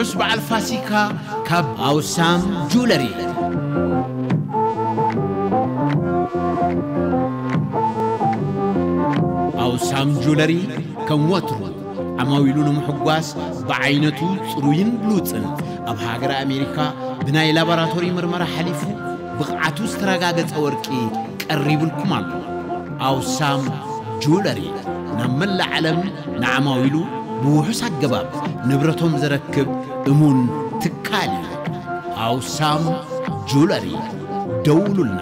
ምስ በዓል ፋሲካ ካብ ኣውሳም ጁለሪ። ኣውሳም ጁለሪ ከም ወትሩ ዓማዊሉ ንምሕጓስ ብዓይነቱ ጽሩይን ብሉጽን ኣብ ሃገረ ኣሜሪካ ብናይ ላቦራቶሪ ምርመራ ሓሊፉ ብቕዓቱ ዝተረጋገጸ ወርቂ ቀሪቡልኩም ኣሎ። ኣውሳም ጁለሪ ናብ መላእ ዓለም ንዓማዊሉ ብውሑስ ኣገባብ ንብረቶም ዘረክብ እሙን ትካል እዩ። ኣውሳም ጁለሪ ደውሉልና።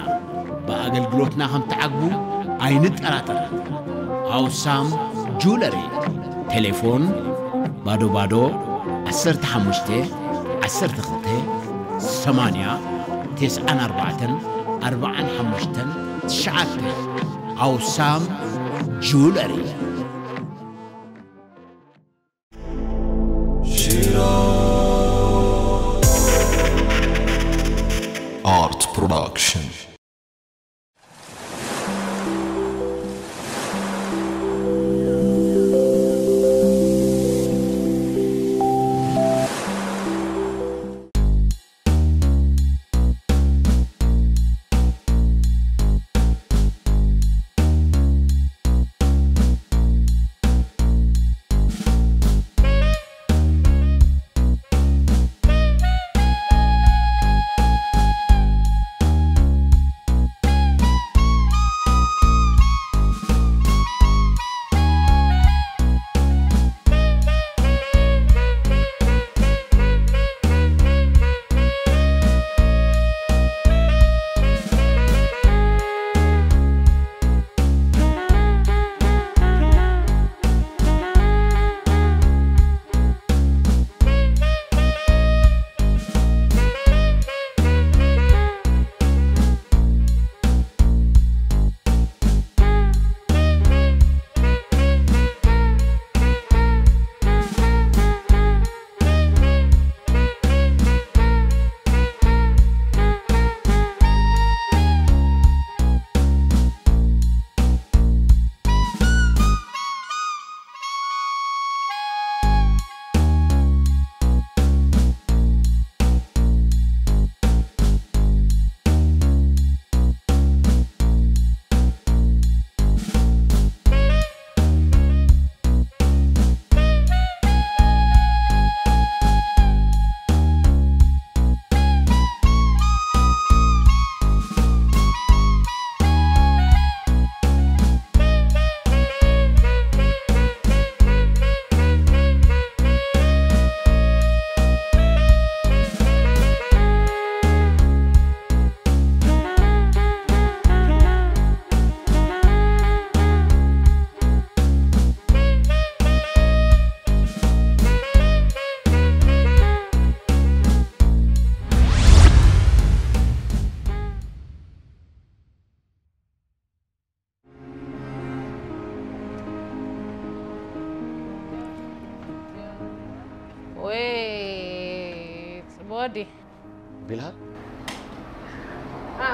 ብኣገልግሎትና ከም ትዓግቡ ኣይንጠራጠርን። ኣውሳም ጁለሪ። ቴሌፎን ባዶ ባዶ ዓሰርተ ሓሙሽተ ዓሰርተ ክልተ ሰማንያ ተስዓን ኣርባዕተን ኣርባዓን ሓሙሽተን ትሽዓተ። ኣውሳም ጁለሪ። Art Production. ወይ ጽቡቕ ወዲ። ቢልሃ? አ።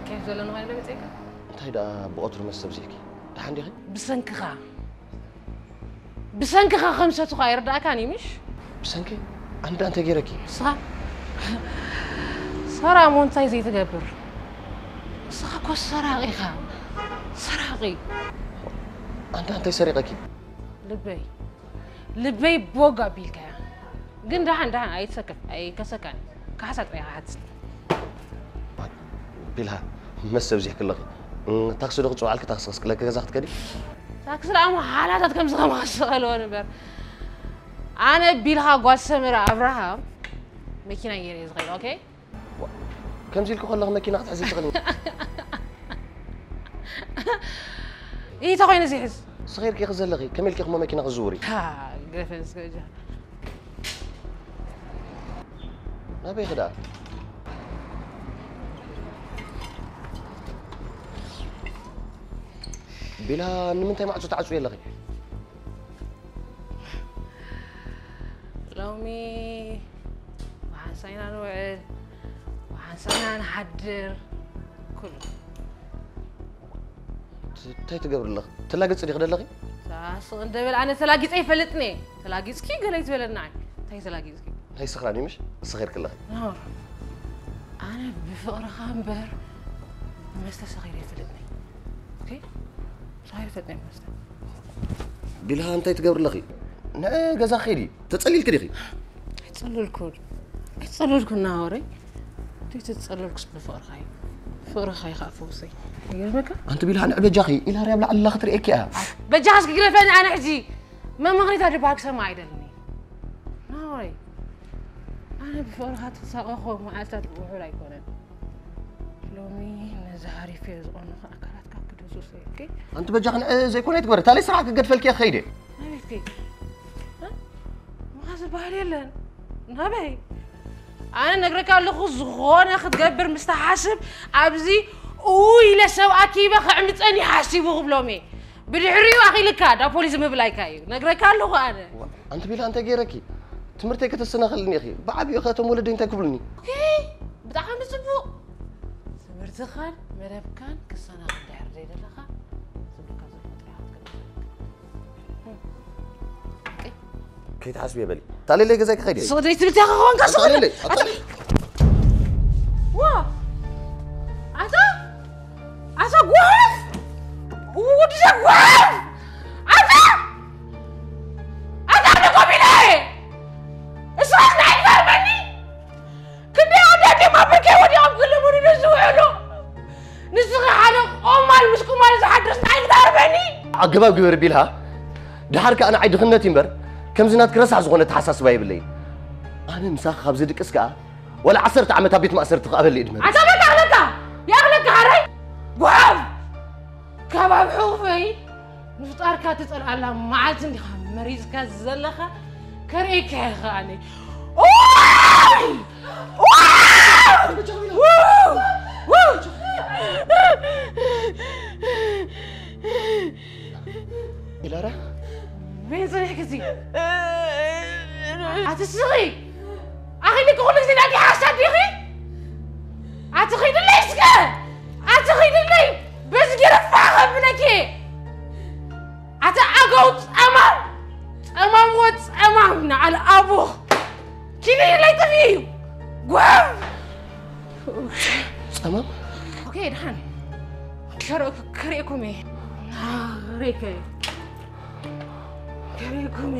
ኬፍ ዘሎ ንኾይኑ ዶ መጺእካ? እንታይ ደኣ ብቐትሩ መስ ሰብዚሕኪ? ደሓን ዲኺ? ብሰንክኻ። ብሰንክኻ ከም ሰትኹ ኣይርዳእካን እዩ፣ ምሽ? ብሰንኪ? ኣንዳ እንታይ ገይረኪ? ንስኻ? ሰራቕ እሞ እንታይ ዘይትገብር? ንስኻ እኮ ሰራቒ ኢኻ። ሰራቒ። ኣንዳ እንታይ ሰሪቐኪ? ልበይ። ልበይ ቦግ ኣቢልካያ። ግን ደሓን፣ ደሓን፣ ኣይትሰክፍ፣ ኣይከሰካን። ካሕሳ ጥራይ ኢኻ ሓትት። ቢልሃ፣ መስ ሰብዚሕኪ ኣለኺ። ታክሲ ዶ ክጽውዓልኪ፣ ታክሲ ከስቅለኪ ገዛ ክትከዲ? ታክሲ ደኣ እሞ ሓላታት ከምዚ ከማኻ ዝሰቐልዎ ንበር። ኣነ ቢልሃ ጓል ሰመረ ኣብርሃም መኪና ገይረ እየ ዝኸይድ፣ ኦኬ? ዋ፣ ከምዚ ኢልኪ ከለኺ መኪና ክትሕዚ ትኽእሊ? ኢታ ኮይኑ እዚ ሕዝ። ንስኺ ኢልኪ ዘለኺ፣ ከመይ ኢልኪ እሞ መኪና ክትዝውሪ? ሃ፣ ግደፈን እስከ እጃ። ናበይ ክዳ? ቢላ፣ ንምንታይ ማዕጾ ትዓጽዊ ኣለኺ? ሎሚ ብሓንሳእና ንውዕል፣ ብሓንሳእና ንሓድር፣ ኩሉ። ት-፣ እንታይ ትገብሪ ኣለኺ? ትላገጺ ዲኺ ደለኺ? ሳስቕ እንደበል ኣነ ተላጊጸ ይፈልጥኒ። ተላጊጽኪ ገለ ይትበለና። እንታይ ተላጊጽኪ? ናይ ስኽራን እዩ ምሽ? ስኺር ክለኺ። ናው ኣነ ብፍቕርኻ እምበር መስተ ሰኺረ ይፈልጥኒ። ኦኬ? ሰኺረ ይፈልጥኒ መስተ። ቢልሃ እንታይ ትገብሪ ኣለኺ? ንዕ ገዛ ኸይዲ ተጸሊልኪ ዲኺ? ኣይጸለልኩን ኣይጸለልኩን ናወረይ። እንዴት ተጸለልኩስ ብፍቕርኻ እዩ። ፍቕርኻ እዩ ከዓ ፈውሰይ። ይገርመካ? ኣንቲ ቢልሃ ንዕ በጃኺ ኢላርያ ኣብ ላዕሊ ኣላ ክትርእየኪ እያ። በጃኻስ ክግረፈኒ ኣነ ሕጂ መምኽኒት ኣድባሃክ ሰማ ኣይደልኒ። ናወረይ ኣነ ብፍቕርኻ ትሳቐኾ መዓልታት ውሑድ ኣይኮነን። ሎሚ ነዚ ሃሪፈዮ ዝቐነኹ ኣካላትካ ክድምስሶ እየ። ኦኬ? ኣንቲ በጃኺ ንዕ ዘይኮነ ኣይትግበሪ። ታለይ ስራሕ ክገድፈልኪ እየ ክኸይድ እየ። ናበይ ክትከይድ? እ? ምኻድ ዝበሃል የለን። ናበይ? ኣነ ነግረካ ኣለኹ ዝኾነ ክትገብር ምስ ትሓስብ ኣብዚ ኡ ኢለ ሰብ ኣኪበ ከዕምፀኒ ሓሲቡ ክብሎም እየ። ብድሕሪኡ ኣኺልካ ዳ ፖሊስ ምብላይካ እዩ ነግረካ ኣለኹ ኣነ። ኣንቲ ቢላ እንታይ ገይረኪ? ትምህርተይ ከተሰናኽልኒ ኢኺ። ብዓቢኡ ከ እቶም ወለደይ እንታይ ክብሉኒ? ኦኬ፣ ብጣዕሚ ጽቡቕ። ትምህርትኻን መደብካን ክሰናኸል ድሕር ዘይደለኻ ዝብልካ ዘለኹ ጥራሕ ክትገብር። ከይትሓስብየ በሊ። ታሌለይ ገዛይ ክኸይድ እየ። ሶደይ ትብል ዲኻ ክኾንካ ሶደይ። ኣጣሌለይ፣ ኣጣሌለይ። ዋ! ኣታ ኣታ ጓፍ! ወዲ ጓፍ! ኣታ ኣታ ደቆቢለ! እሳት ናይ ዘርበኒ! ክንደይ ኣወዳት እዮም ኣብ ብርከይ ወዲቖም ክልምኑኒ ዝውዕሉ? ንስኺ ሓደ ቆማል ምስ ቁማል ዝሓድርስ እንታይ ክትሃርበኒ? ኣገባብ ግበር ቢልሃ። ድሓር ከኣ ንዓይ ድኽነት እዩ እምበር ከምዚ ናትኪ ረሳሕ ዝኾነ ኣተሓሳስባ የብለይን። ኣነ ምሳኺ ካብ ዝድቅስ ከኣ ዋላ ዓሰርተ ዓመት ኣብ ቤት ማእሰርቲ ክኣበሊ እየ ድመርጽ። ኣታ በቃ ይኣኽለካ! ይኣኽለካ ሓራይ! ጓሓፍ! ካብ ኣብ ሕቑፈይ ምፍጣርካ ትጸልኣላ መዓልቲ እንዲኻ መሪጽካ ዘለኻ ከርእየካ እየ ከኣኒ። ኦይ! ኢላራ መን ጽኒሕኪ እዚ ኣቲ ስኺ ኣኺልኪ ኩሉ ግዜ ናይቲ ሓሳድ ዲኺ ኣቲ ኺድለይ እስከ ኣቲ ኺድለይ በዚ ገይረ ፋ ከብለኪ ኣቲ ኣገው ጸማም ጸማምዎ ጸማም ንዓል ኣቦ ኪዲ ኢለይ ጥፊ እዩ ጓም ጸማም ኦኬ ድሓን ከርእየኩም እየ ሬከ ከሬኩሜ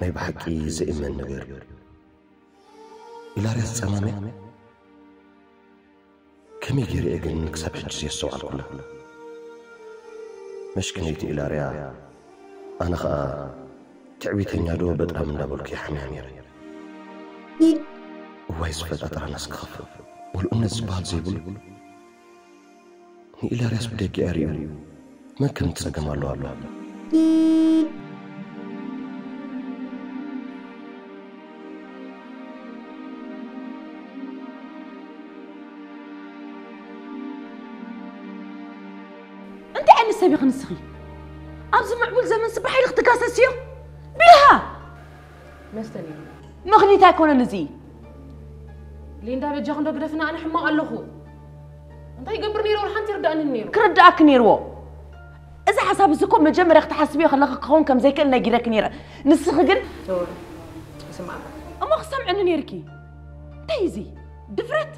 ናይ ብሓቂ ዝእመን ነገር ኢላርያስ ጸማምያ ከመይ ገይረ እየ ግን ክሳብ ሕጂ ዘየስተውዓልኩላ? መስኪነይቲ ኢላርያ፣ ኣነ ኸኣ ትዕቢተኛ ዶ በጣም እንዳበልኩ ይሓምያ ነይረ። እዋይ ዝፈጣጠራናስ ክኸፍእ። ወልኡነት ዝበሃል ዘይብሉ ንኢላርያስ ብደጊኣ ሪኡ መን ከም ትጸገም ኣለዋ ኣሎ። እንታይ ዓይነት ሰብ ኢኺ ንስኺ? ኣብዚ ምዕቡል ዘመን ስባሕ ኢልኺ ትጋሰስዮ? ብልሃ! መስተ ነይሩ። ምኽኒት ኣይኮነን እዚ። ሊንዳ በጃኺ እንዶ ግደፍና ኣነ ሕማቕ ኣለኹ። እንታይ ይገብር ነይሩ ወላ ሓንቲ ይርዳእኒ ነይሩ። ክርዳእኪ ነይርዎ። እዚ ሓሳብ እዚ እኮ መጀመርያ ክትሓስብዮ ከለኺ ክኸውን ከም ዘይክእል ነጊረኪ ነይረ። ንስኺ ግን ዞር ይስማዕ። እሞ ክሰምዕኒ ነይርኪ። እንታይ እዚ? ድፍረት?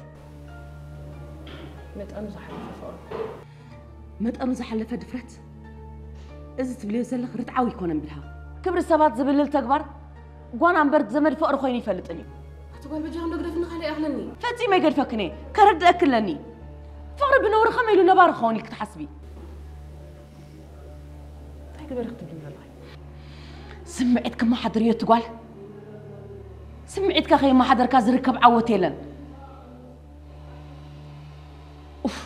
መጠኑ ዝሓለፈ ፍቕሪ። መጠኑ ዝሓለፈ ድፍረት እዚ ትብልዮ ዘለኺ ርትዓዊ ኣይኮነን ብልሃ። ክብሪ ሰባት ዝብልል ተግባር ጓና እምበር ዘመድ ፍቕሪ ኮይኑ ይፈልጥን እዩ። ኣቲ ጓል በጃ ክንዶ ግደፍኒ ካልእ ይኣኽለኒ። ፈጺመ ኣይገድፈክን እየ። ከረድአኪ ኣለኒ። ፍቕሪ ብነውሪ ከመይ ኢሉ ነባሪ ክኸውን ኢልኪ ትሓስቢ? እንታይ ግበሪ ክትብልኒ ኣለኺ? ስምዒት ክመሓድር እዩ እቲ ጓል። ስምዒትካ ከይመሓደርካ ዝርከብ ዓወት የለን። ኡፍ፣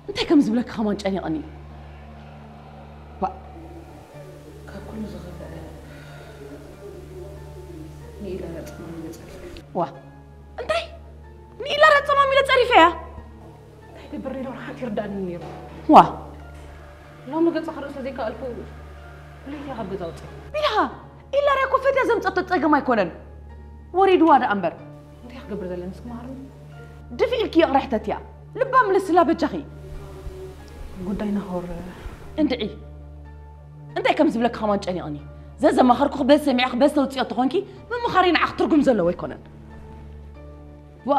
እንታይ ከም ዝብለካ ከማን ጨኒቐኒ። ባ ካብ ኩሉ ዝኸፍአ ንኢላ ረጽማ መጸልካ። ዋ እንታይ ንኢላ ረጽማ ሚለ ጸሪፈያ። እንታይ ገብር ነይሩ ሓንቲ ይርዳእኒ ነይሩ። ዋ ሎሚ ገጽ ክርእስ ዘይከኣልኩ ለይቲ ካብ ገዛ ውፅእ። ቢልኻ ኢላርያ እኮ ፈትያ ዘምጸቶ ጸገም ኣይኮነን። ወሪድዋ ደኣ እምበር። እንታይ ክገብር ዘለኒ እስኪ መሃርኒ። ድፊ ኢልኪ ይቕርሕተት እያ። ልባ ምልስላ በጃኺ። ጉዳይ ናሆር። እንድዒ እንታይ ከም ዝብለካ ከማን ጨኒቕኒ። ዘዘማኸርኩኺ በዚ ሰሚዕኺ በዚ ተውፅዮ ተኾንኪ ምምኻሪ ንዓኺ ትርጉም ዘለዎ ኣይኮነን። ዋ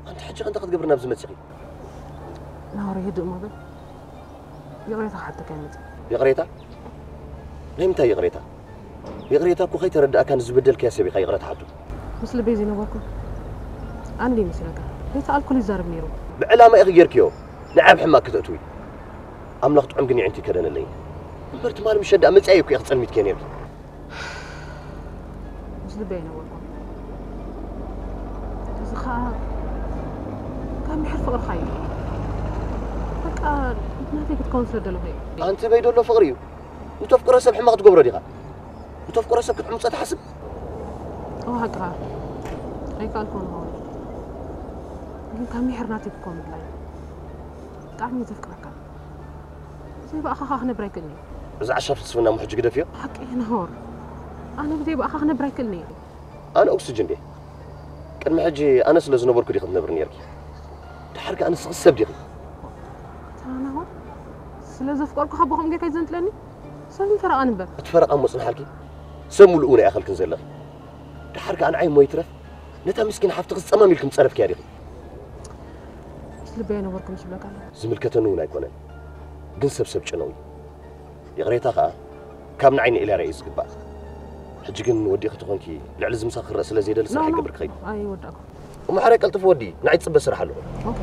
ኣንቲ ሕጂ ከ እንታይ ክትገብሪ ናብዚ መጺኺ? ናሆር ህድእ እሞ በል። ይቕሬታ ክሓተካ እየ መጺአ። ይቕሬታ? ናይ ምንታይ ይቕሬታ? ይቕሬታ እኮ ከይተረዳእካ ንዝበደልካያ ሰብ ኢኻ ይቕሬታ ሓቱ። ምስ ልበይ ዘይነበርኩ ኣነ ድየ መሲለካ? ዘይተኣልኩሉ ይዛረብ ነይሩ። ብዕላማ ኢኺ ጌርክዮ። ንዓይ ኣብ ሕማቕ ክተእትዊ። ኣምላኽ ጥዑም ግን የዒንቲ ይከደነለይ። እምበር ትማሊ ምሸት ደኣ መጺኣየ እኮ ኢኺ ጸልሚትክዮ ነይርኪ። ምስ ልበይ ኣይነበርኩን። እዚ ኸኣ ካብ ምሕር ፍቕርኻ እዩ። በቃ ናተይ ክትከውን ስለ ደለኹ እየ። ኣንቲ በይ ደሎ ፍቕሪ እዩ። ንተፍቅሮ ሰብ ሕማቕ ትገብሮ ዲኻ? ንተፍቅሮ ሰብ ክትዕምጾ ትሓስብ? እወ ሓቅኻ። ኣይከኣልኩን እኸውን። ግን ካብ ምሕር ናተይ ክትከውን ምድላይ። ብጣዕሚ እየ ዘፍቅረካ። ብዘይ ብኣኻ ኸኣ ክነብር ኣይክእልን እየ። እዚ ዓሻ ፍልስፍና እሞ ሕጂ ግደፍዮ። ሓቂ እየ ናሆር። ኣነ ብዘይ ብኣኻ ክነብር ኣይክእልን እየ። ኣነ ኦክስጅን ድየ? ቅድሚ ሕጂ ኣነ ስለ ዝነበርኩ ዲኺ ትነብሪ ነይርኪ? ደሓር ከኣ ንስኺ ሰብ ዲኺ? ኣታ ናሆር፣ ስለ ዘፍቀርኩኻ ብኸምኡ ጌርካ እዩ ዘንጥለኒ? ሰብ ፈረቓ ንበር። እቲ ፈረቓ እሞ ጽንሓልኪ? ሰብ ምሉእ እውን ኣይኣኸልክን ዘለኺ። ደሓር ከኣ ንዓይ እሞ ይትረፍ፣ ነታ ምስኪን ሓፍትኺ ጸማም ኢልኪ ምጸረፍክያ ዲኺ? ምስ ልበይ ኣይነበርኩን ምስ ብለካ ኣለኹ። ዝምልከተኒ እውን ኣይኮነን። ግን ሰብ ሰብ ጨነው እዩ። ይቕሬታ ኸኣ ካብ ንዓይ ንኢላርያ እዩ ዝግባእ። ሕጂ ግን ወዲእኺ ተኾንኪ ልዕሊ እዚ ምሳኺ ክረእ ስለ ዘይደሊ ስራሕ ኖ፣ ኖ። ይገብር ክኸይድ። ኣይወዳእኩ። እሞ ሕራይ ቀልጥፊ ወዲ፣ ንዓይ ዝጽበ ስራሕ ኣለኹ። ኦኬ።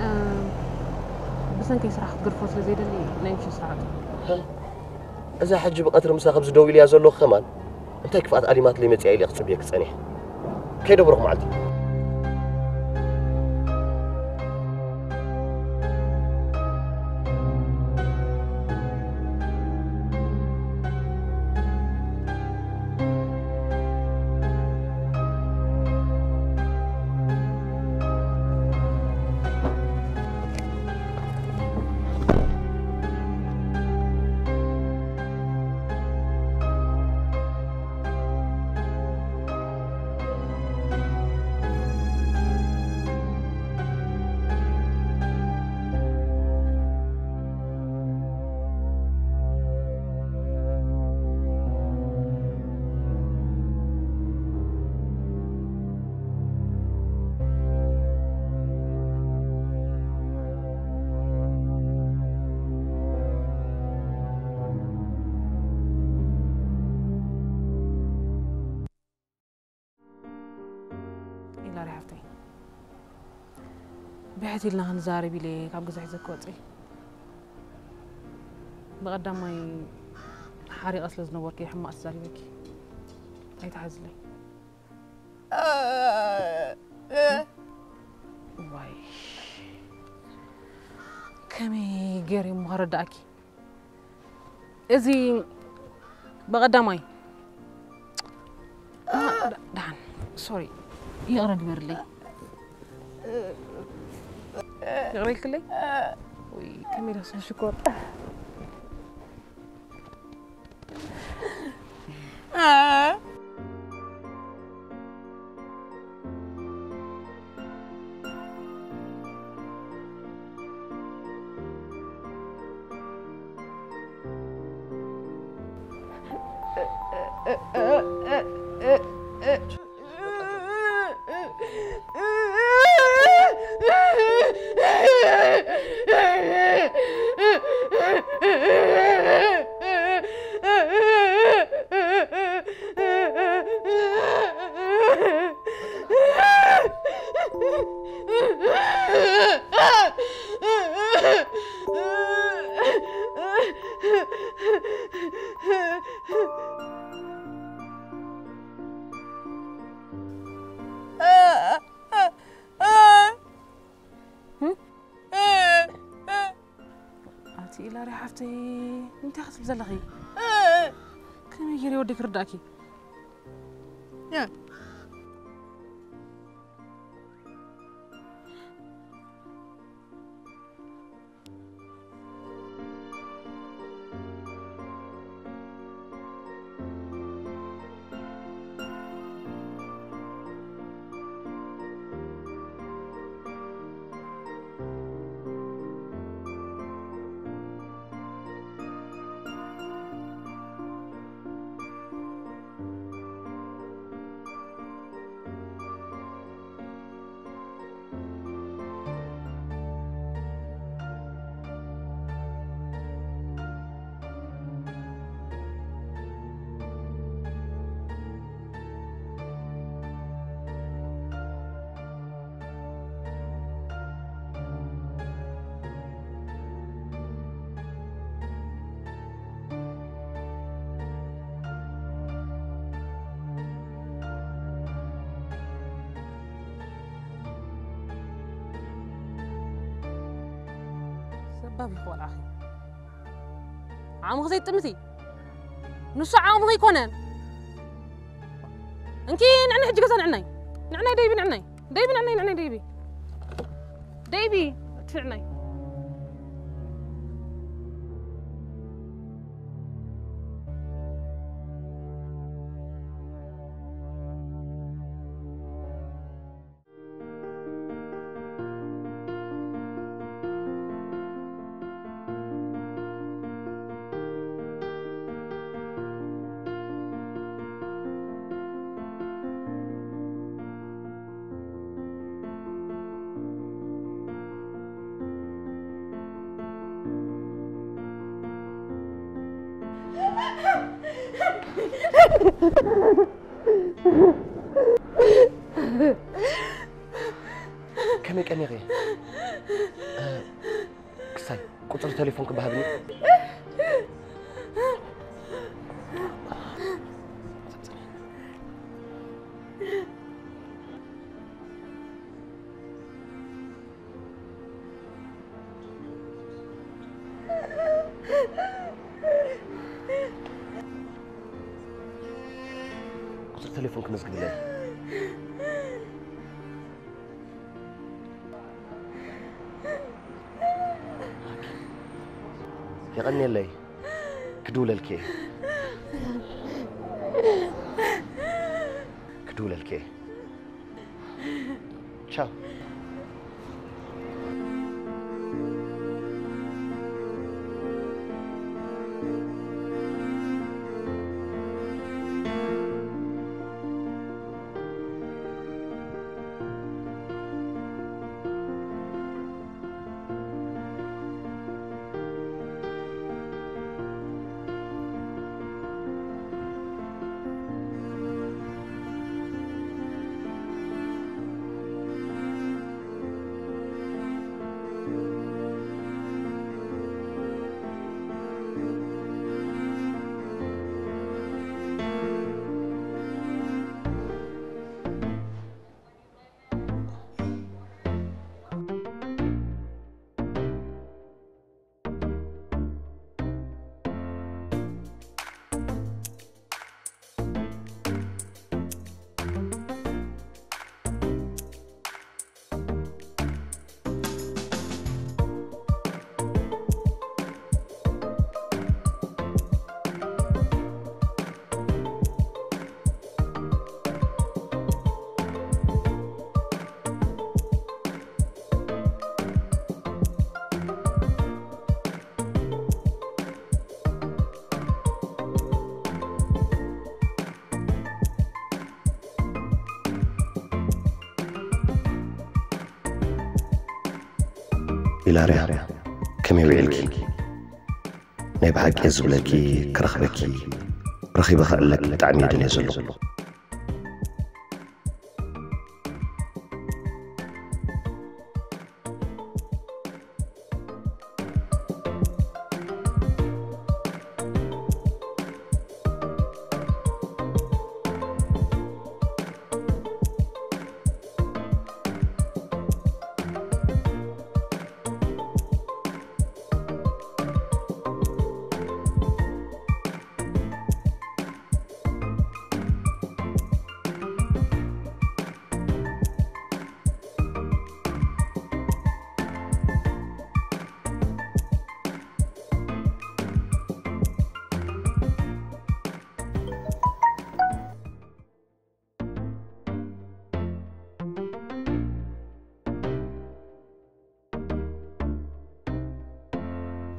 እም፣ ብሰንከይ ስራሕ ክትገድፎ ስለ ዘይደሊ ናይ ምሸት ስራሕ ኣጥፍ። እዛ ሕጂ ብቐትሪ ምሳኺ ኣብዚ ደው ኢለያ ዘለኹ ከማን እንታይ ክፍኣት ኣሊማትለይ መጺኣ ኢለ ክጽበየኪ ጸኒሐ። ከይደብረኹ መዓልቲ። ኢላሪ ሓፍተይ፣ ብሕት ኢልና ክንዛረብ ኢለ ካብ ገዛ ሒዘኪ ወፂኤ። ብቐዳማይ ሓሪቐ ስለ ዝነበርኩ እየ ሕማቕ ተዛሪበኪ። ኣይትሓዝለይ። ዋይ፣ ከመይ ገይረ እሞ ከረዳእኪ? እዚ ብቐዳማይ፣ ዳ-፣ ዳ-፣ ደሓን፣ ሶሪ፣ ይቕረ ግበርለይ። ይቕረ ኢልክለይ? ወይ፣ ከመይ ኢለ ክስሕሽ እኮ። ኣቲ ኢላሪ ሓፍተይ፣ እንታይ ክትብል ዘለኺ? ከመይ ገይረ ወዲ ክርዳእኪ? ሰባብ ይኾልዓኺ። ዓቕምኺ ዘይጥምቲ። ንሱ ዓቕምኺ ኣይኮነን። እንኪ ንዕናይ ሕጂ ገዛ ንዕናይ። ንዕናይ ደይቢ ንዕናይ። ደይቢ ንዕናይ ንዕናይ ደይቢ። ደይቢ እቲ ንዕናይ። ከመይ ቀኒኺ? እ፣ ክሳይ ቁጽሪ ቴሌፎን ክበሃብኒ? ቁጽሪ ቴሌፎን ክመዝግብለይ። የቐንየለይ። ክድውለልኪ እየ። ክድውለልኪ እየ። ቻው። ኢላርያ፣ ከመይ ውዒልኪ? ናይ ብሓቂ እየ ዝብለኪ፣ ክረኽበኪ፣ ረኺበ ክዕለኪ ብጣዕሚ እየ ደልየ ዘለኹ።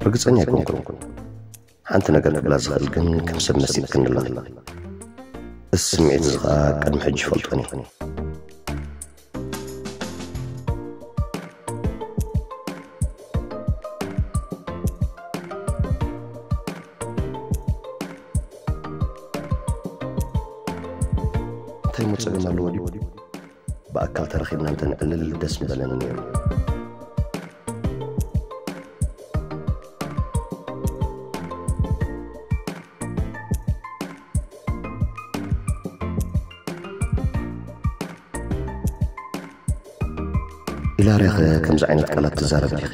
ርግጸኛ ኣይኮንኩን። ሓንቲ ነገር ክብላ ዝኽእል ግን ከም ሰብ መሲልክኒ ኣለኺ። እዚ ስምዒት እዚ ኸኣ ቅድሚ ሕጂ ይፈልጦን እየ። እንታይ እሞ ጸገም ኣለዎ ድዩ? ብኣካል ተረኺብና እንተንዕልል ደስ ምበለኒ ነይሩ። ኢላርያኸ ከምዚ ዓይነት ቃላት ትዛረብ ዲኺ?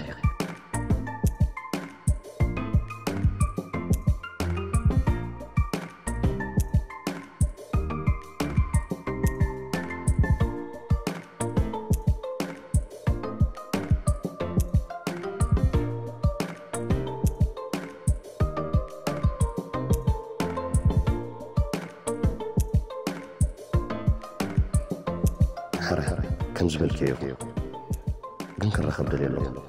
ሕረ፣ ከም ዝበልክዮ ይኹን። ግን ክራኸብ ደልየ ኣለኹ።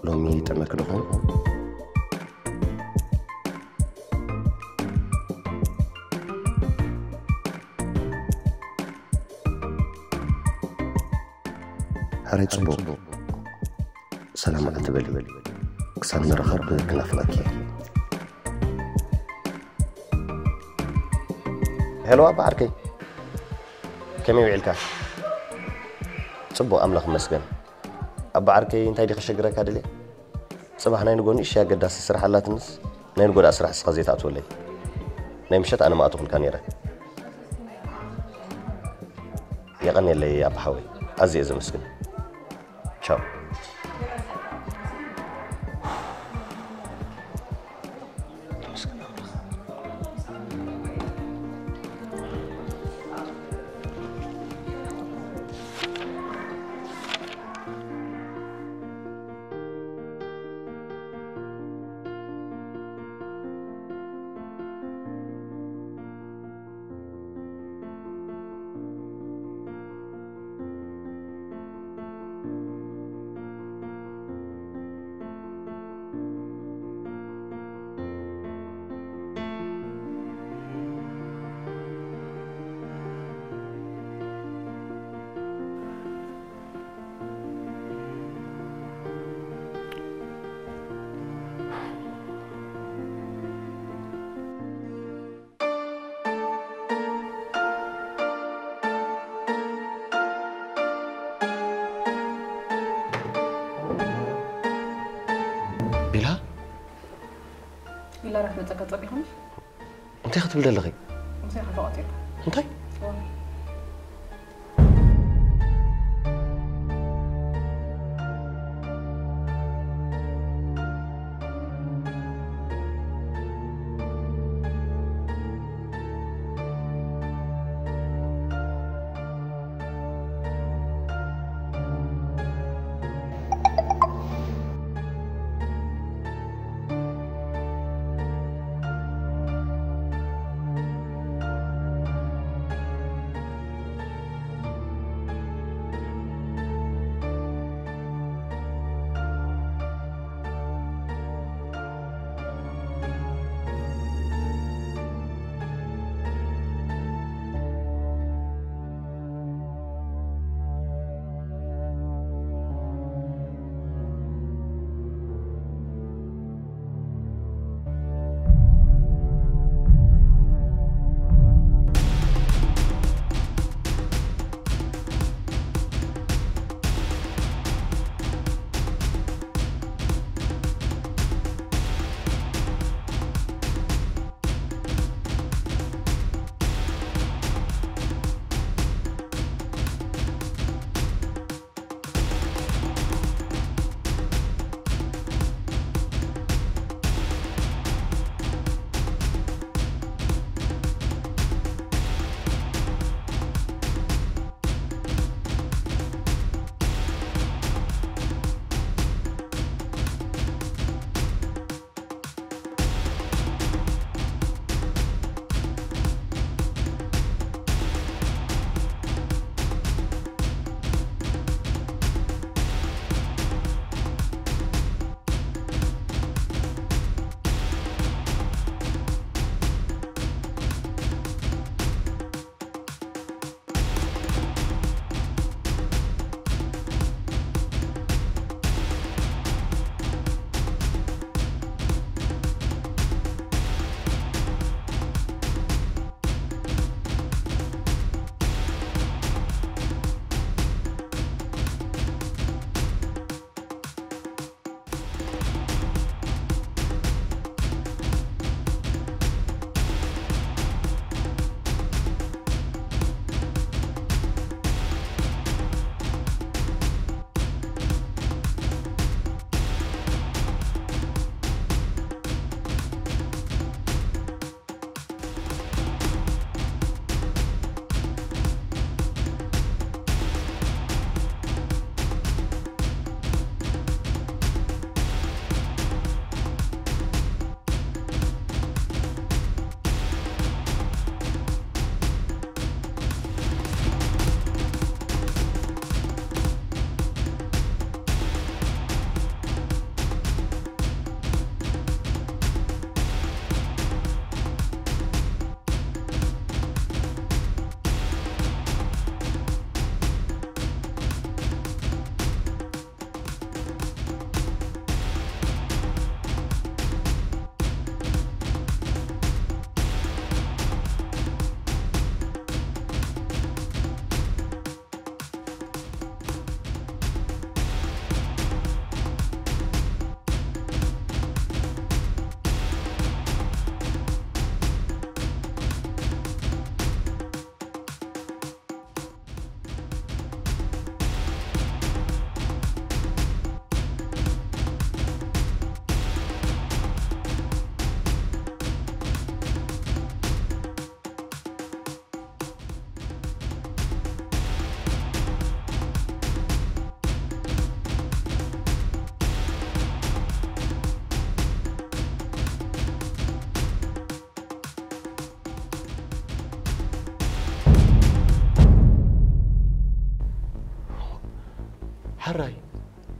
ሎሚ ይጥዕመኪ ዶ ኾን? ሕረ፣ ጽቡቕ። ሰላም ኣትበሊ። ክሳብ ንራኸብ ክናፍቐኪ እየ። ሄሎ ኣባ ዓርከይ፣ ከመይ ውዒልካ? ጽቡቕ፣ ኣምላኽ ይመስገን። ኣባ ዓርከይ፣ እንታይ ድዩ ከሸግረካ ደልየ? ጽባሕ ናይ ንጎ ንእሽተይ ኣገዳሲ ስራሕ ኣላትንስ፣ ናይ ንጎ ደኣ ስራሕ እስኻ ዘይትኣትወለይ። ናይ ምሸት ኣነ ምኣተኹልካ ነይረ። የቐንየለይ ኣባ ሓወይ፣ ኣዝየ እየ ዘመስግን። ቻው። ቤላ፣ ኢላርያ ክትመጸካ ጸቢኹም? እንታይ ክትብል ዘለኺ? ምሳይ ክፈቐት እየ። እንታይ? እዋ።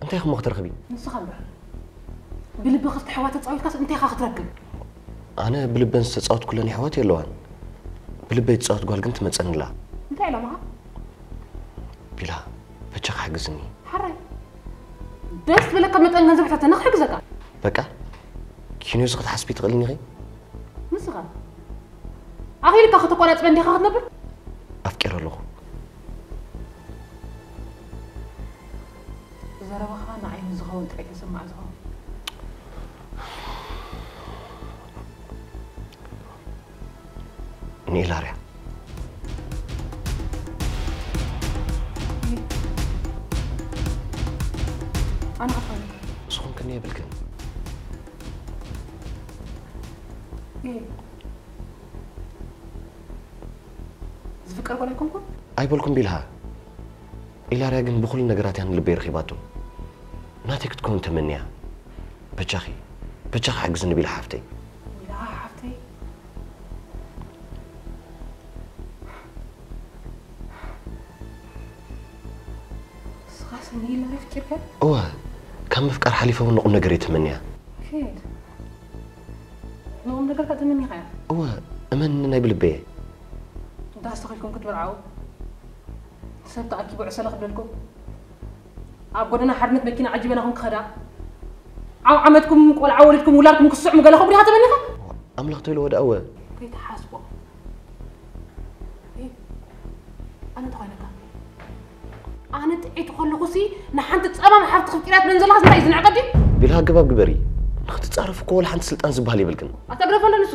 እንታይ ኢኹም ክትረኽቢ? ንስኻ እምበር ብልቢ ክልተ ኣሕዋት ተጻዊትካስ እንታይ ኢኻ ክትረክብ? ኣነ ብልበን ዝተጻወትኩለን ኣሕዋት የለዋን። ብልበይ ትጻወት ጓል ግን ትመጸንላ። እንታይ ኢሎምኻ? ቢላ፣ በጃኻ ሓግዝኒ። ሓራይ ደስ ዝበለካ መጠን ገንዘብ ሕተተና ክሕግዘካ። በቃ ኪንዮዚ ክትሓስቢ ትኽእልኒ ኢኺ? ንስኻ ኣኺልካ ከተቋራጽበ እንዲኻ ክትነብር? ኣፍቂረ ኣለኹ። ዘረባኻ ንዓይ ንዝኸውን ጥራይ ተሰማዕ ዝኸውን። ንኢላርያ ኣነ ኸፋልካ ንስኹም ከነ የብልክን ዝፍቀር ጓል ኣይኮንኩን ኣይበልኩም ቢልሃ ኢላርያ ግን ብኹሉ ነገራት እያ ንልበይ ረኺባቶ ናተይ ክትከውን ተመንያ በጃኺ በጃኺ ሓግዝኒ ቢልሃ ሓፍተይ ኢላ ሓፍተይ ንስኻስ ንኢላርያ ኣፍቂርካ እወ ካብ ምፍቃር ሓሊፈ እውን ንቁም ነገር እየ ተመንያ ኬድ ንቁም ነገር ከኣ ተመኒኻ እያ እወ እመን ናይ ብልበየ ዳስ ተኺልኩም ክትምርዓው ሰብ ተኣኪቡ ዕሰለ ክብለልኩም ኣብ ጎደና ሓርነት መኪና ዓጂበናኹም ክኸዳ ዓው ዓመትኩም ቆልዓ ወሊድኩም ውላድኩም ክስዕሙ ገለ ክብሉ ኢኻ ተመኒኻ ኣምላኽ ተይልዎ ደኣ እወ ከይትሓስቦ ኣነ ተኾይነካ ኣነ ጥዒት ከለኹሲ ንሓንቲ ጸማም ሓፍቲ ክፍቂርያ ትብለን ዘለኻስ እንታይ እዩ ዝንዕቐ ድዩ ቢልሃ ኣገባብ ግበሪ ንኽትጻረፍ እኮ ወላ ሓንቲ ስልጣን ዝበሃል የብልክን ኣታ ግደፈሉ ንሱ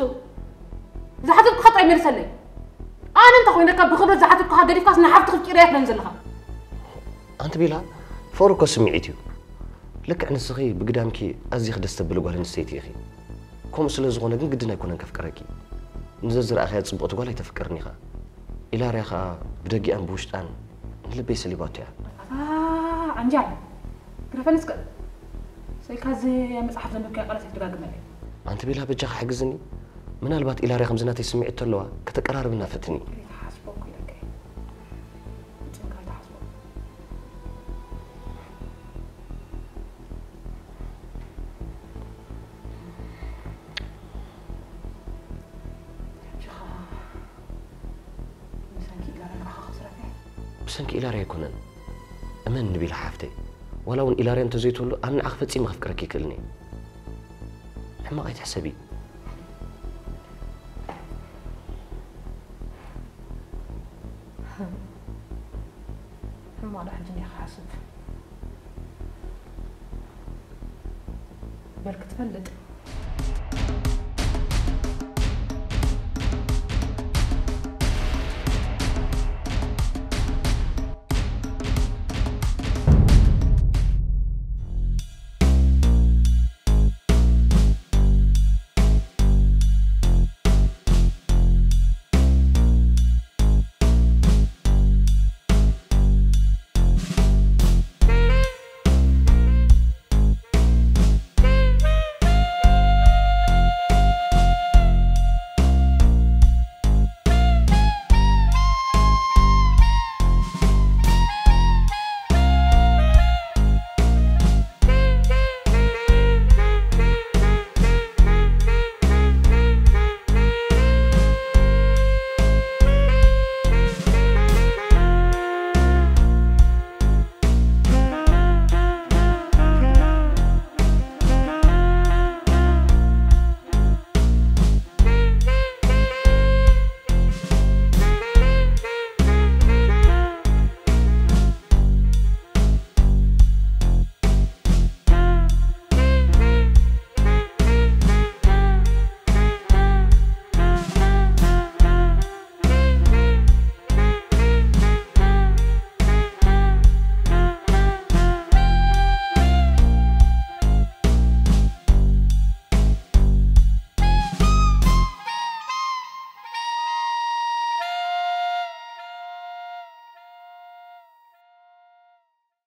ዝሓተትኩኻ ጥራይ መልሰለይ ኣነ እንተ ኮይነካ ብኽብረት ዝሓተትኩኻ ገዲፍካስ ንሓፍቲ ክፍቂርያ ትብለን ዘለኻ ኣንቲ ቢልሃ ፍቕሪ እኮ ስምዒት እዩ ልክዕ ንስኺ ብግዳምኪ ኣዚኺ ደስ ተብሊ ጓል ኣንስተይቲ ኢኺ ከምኡ ስለ ዝኾነ ግን ግድን ኣይኮነን ከፍቅረኪ ንዘዝረኣኽያ ጽብቕቲ ጓል ኣይተፍቅርን ኢኻ ኢላርያ ኸኣ ብደጊኣን ብውሽጣን ንልበይ ሰሊባቶ እያ። ኣታ ዓንጃል ግረፈኒ እስከ ሰይካ እዚ ኣብ መጽሓፍ ዘንበብካዮ ቃላት ኣይትደጋግመለይ። ኣንቲ ቤላ በጃኺ ሓግዝኒ ምናልባት ኢላርያ ከምዚ ናተይ ስምዒት ተለዋ ከተቀራርብና ፈትኒ። ከይትሓስቦ እኮ ኢለካ እየ። ፍጹም ከይትሓስቦ። ብሰንኪ ኢላርያ ኣይኮነን እመን ንቢላ ሓፍተይ ዋላ እውን ኢላርያ እንተዘይትህሉ ኣነ ንዓኺ ፈጺመ ከፍቅረኪ ይክእልኒ ሕማቕ ኣይትሕሰቢ ሕማቕ ዶ ሕጂ እንዲኻ ሓስብ በል ክትፈልጥ